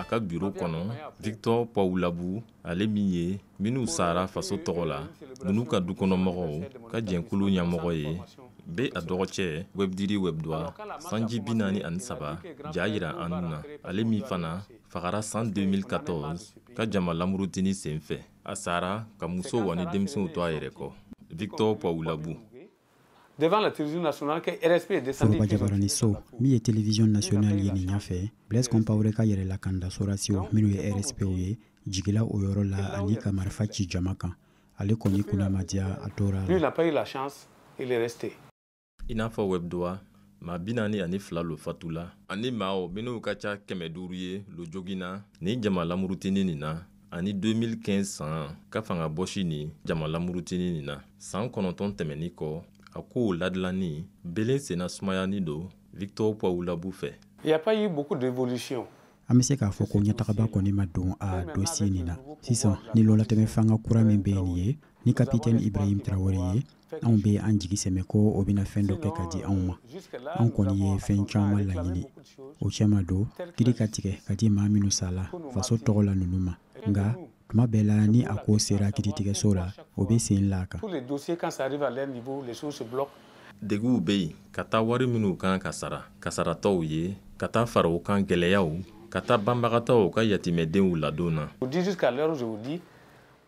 ka biro kɔnɔ, Victor Poulabu, ale min ye minnu sara faso tɔgɔ la, ninnu ka dukɔnɔmɔgɔw ka jɛnkulu ɲɛmɔgɔ ye, bɛ a dɔgɔcɛ Webdiri Webdoa sanji 43 ja yira an na, ale min fana fagara san 2014 ka jama lamurutini sen fɛ. A sara ka musow ani denmisɛnw to a yɛrɛ kɔ. Victor Poulabu. Devant la télévision nationale que RSP est descendu. Foroba jabaraniso min ye télévision nationale ye nin ɲɛfɛ, Blaise Compaoré ka yɛrɛ lakanda sɔrɔdasiw minnu ye RSPw ye, jigila o yɔrɔ la ani ka marifa ci jama kan. Ale kɔni kunna ma diya, a tora. Lui, il n'a pas eu la chance, il est resté. I n'a fɔ Webdoa, maa 42 lo fatula ani maaw minnu ka ca 500 ye lo joginna ni jama lamurutini nin na, ani 2015 san ka fanga bɔsi ni jama lamurutini nin na. San 9 tɛmɛni kɔ, a kow ladilanni belen senna sumayani don Victor Poulabu fɛ. Il n'y a pas eu beaucoup d'évolution. An bɛ se k'a fɔ ko ɲɛtagaba kɔni ma don a dossier nin na. Sisan ni lɔlatɛmɛ fanga kura min bɛ nin ye ni capitaine Ibrahim Traoré ye, anw bɛ an jigi sɛmɛ ko o bɛna fɛn dɔ kɛ ka di anw ma. Anw kɔni ye fɛn caman laɲini, o cɛma don kiri ka tigɛ ka di maa minnu sala faso tɔgɔ la ninnu ma. Nka tuma bɛɛ la, ni a ko sera kiritigɛso la, o bɛ sen la a kan. Tous les dossiers, quand ça arrive à leur niveau, les choses se bloquent. Deguw bɛ yen ka taa wari minnu kan ka sara kasaratɔw ye, ka taa fara o kan gɛlɛyaw, ka taa banbagatɔw ka yatimɛdenw ladon na. Je vous dis, jusqu'à l'heure où je vous dis,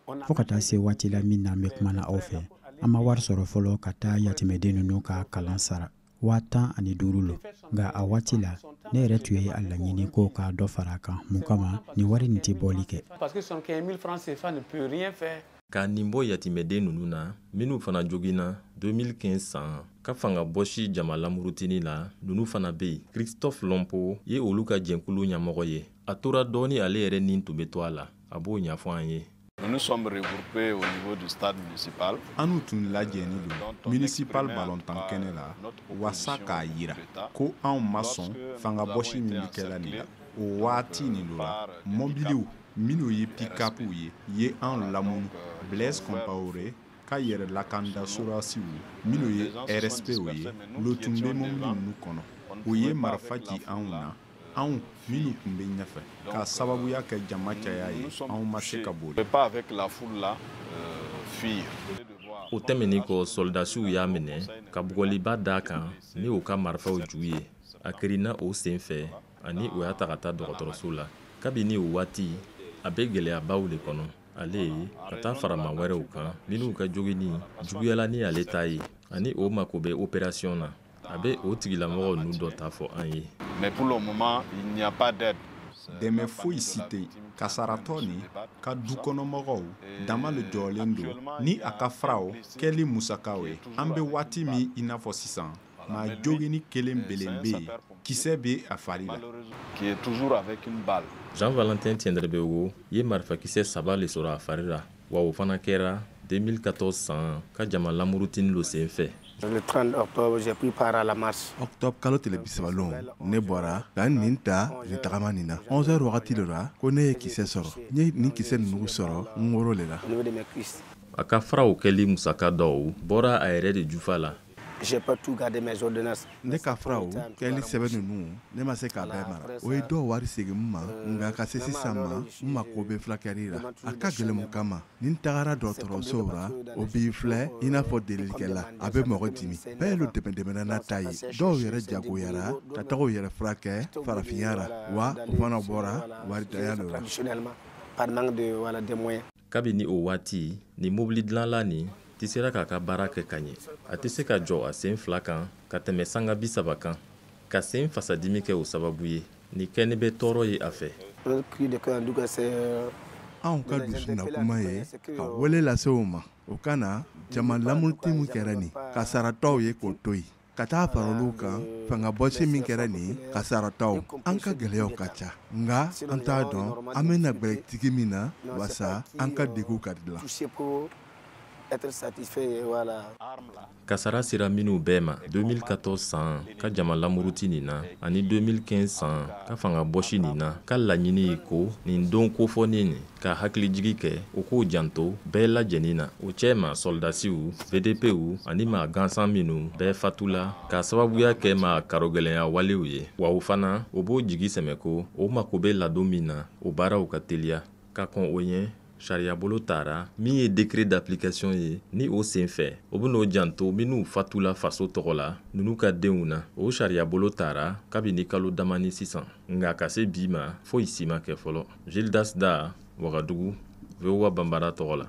on a Fo ka taa se waati la min na an bɛ kuma na aw fɛ, an ma wari sɔrɔ fɔlɔ ka taa yatimɛden ninnu ka kalan sara. 15,000 lo. Nka a waati la, ne yɛrɛ tun ye a laɲini ko ka dɔ fara a kan. Mun kama nin wari nin tɛ bɔli kɛ? Parce que 75 000 francs CFA ne peut rien faire. Ka nin bɔ yatimɛden ninnu na minnu fana joginna 2015 san ka fanga bɔsi jama lamurutini la, ninnu fana bɛ yen. Christophe Lompo ye olu ka jɛnkulu ɲɛmɔgɔ ye. A tora dɔɔni, ale yɛrɛ nin tun bɛ to a la. A b'o ɲɛfɔ an ye. Nous nous sommes regroupés au niveau du stade municipal. An tun lajɛni don municipal balontan kɛnɛ la wasa k'a yira ko anw ma sɔn fanga bɔsi min bɛ kɛla nin la. O waati nin do la, mɔbiliw minnu ye pick-upw ye ye anw lamunu. Blaise Compaoré ka yɛrɛ lakanda sɔrɔdasiw minnu ye RSPw ye lo tun bɛ mɔbili ninnu kɔnɔ. O ye marifa ci anw na, anw minnu tun bɛ ɲɛfɛ. K'a sababuya kɛ jama caya ye, anw ma se ka boli. Pas avec la foule là, fuir. O tɛmɛnin kɔ, sɔrɔdasiw y'a minɛ ka bugɔliba d'a kan ni u ka marifaw ju ye. A kirinna o sen fɛ ani o y'a ta ka taa dɔgɔtɔrɔso la. Kabini o waati, a bɛ gɛlɛyabaw de kɔnɔ, ale ka taa fara maa wɛrɛw kan minnu ka jogini juguyala ni ale ta ye ani o mako bɛ opération na. A bɛ o tigilamɔgɔw ninnu dɔ ta fɔ an ye. Mais pour le moment, il n'y a pas d'aide. Dɛmɛ foyi si tɛ yen. Kasaratɔ ni ka dukɔnɔmɔgɔw dama le jɔlen don ni a ka furaw kɛli musakaw ye. An bɛ waati min i n'a fɔ sisan, maa jogini kelen belen bɛ yen, kisɛ bɛ a fari la. Qui est toujours avec une balle. Jean Valentin Tiendrebeogo ye marifakisɛ saba le sɔrɔ a fari la, wa o fana kɛra 2014 san ka jama lamurutini lo sen fɛ. Le 30 octobre, j'ai pris part à la marche. Octobre kalo tile 30 lon, ne bɔra ka nin ta nin tagama nin na. 11 heures wagati de la ko ne ye kisɛ sɔrɔ. N ye nin kisɛ ninnu sɔrɔ n woro le la. Au niveau de mes cuisses. A ka furaw kɛli musaka dɔw bɔra a yɛrɛ de jufa la. J'ai pas tout gardé, mes ordonnances. Ne ka furaw kɛli sɛbɛn ninnu, ne ma se k'a bɛɛ mara. O ye dɔw wari segin n ma, nka ka se sisan ma, n mako bɛ furakɛli la. A ka gɛlɛn mun kama? Ni n tagara dɔgɔtɔrɔsow la, o b'i filɛ i n'a fɔ delilikɛla, a bɛ mɔgɔ dimi. Bɛɛ lo dɛmɛ dɛmɛna n'a ta ye. Dɔw yɛrɛ jagoyara ka taga u yɛrɛ furakɛ farafinya la, wa o fana bɔra waritanya dɔ la. Traditionnellement, par manque de, voilà, de moyens. Kabini o waati, ni mobili dilanla nin tɛ sera k'a ka baara kɛ ka ɲɛ. A tɛ se ka jɔ a sen fila kan ka tɛmɛ sanga 30 kan, ka sen fasadimi kɛ o sababu ye. Nin kɛni bɛ tɔɔrɔ ye a fɛ. Notre cri de cœur, en tout cas, c'est Anw ka dusunna kuma ye ka wele lase o ma, o ka na jama lamuruti min kɛra nin kasaratɔw ye, k'o to yen, ka taa fara olu kan fanga bɔsi min kɛra nin kasaratɔw. An ka gɛlɛyaw ka ca, nka an t'a dɔn an bɛna gbɛrɛtigi min na wasa an ka degun ka dilan. Touché pour être satisfait, voilà. Kasara sera minnu bɛɛ ma 2014 san ka jama lamuruti nin na ani 2015 san ka fanga bɔsi nin na, ka laɲini ye ko nin don kofɔnen nin ka hakilijigi kɛ, o k'o janto bɛɛ lajɛnin na, o cɛma sɔrɔdasiw, VDPw ani maa gansan minnu bɛɛ fatula k'a sababuya kɛ maa karogɛlɛnya walew ye. Wa o fana, o b'o jigi sɛmɛ ko o mako bɛ ladon min na, o baaraw ka teliya. Ka kɔn o ɲɛ, sariyabolo tara min ye décret d'application ye, ni o sen fɛ o ben'o janto minnu fatula faso tɔgɔ la ninnu ka denw na. O sariyabolo tara kabini kalo damani sisan, nka ka se bi ma, foyi si ma kɛ fɔlɔ. Gildas Da, Wagadugu, VOA Banbara tɔgɔ la.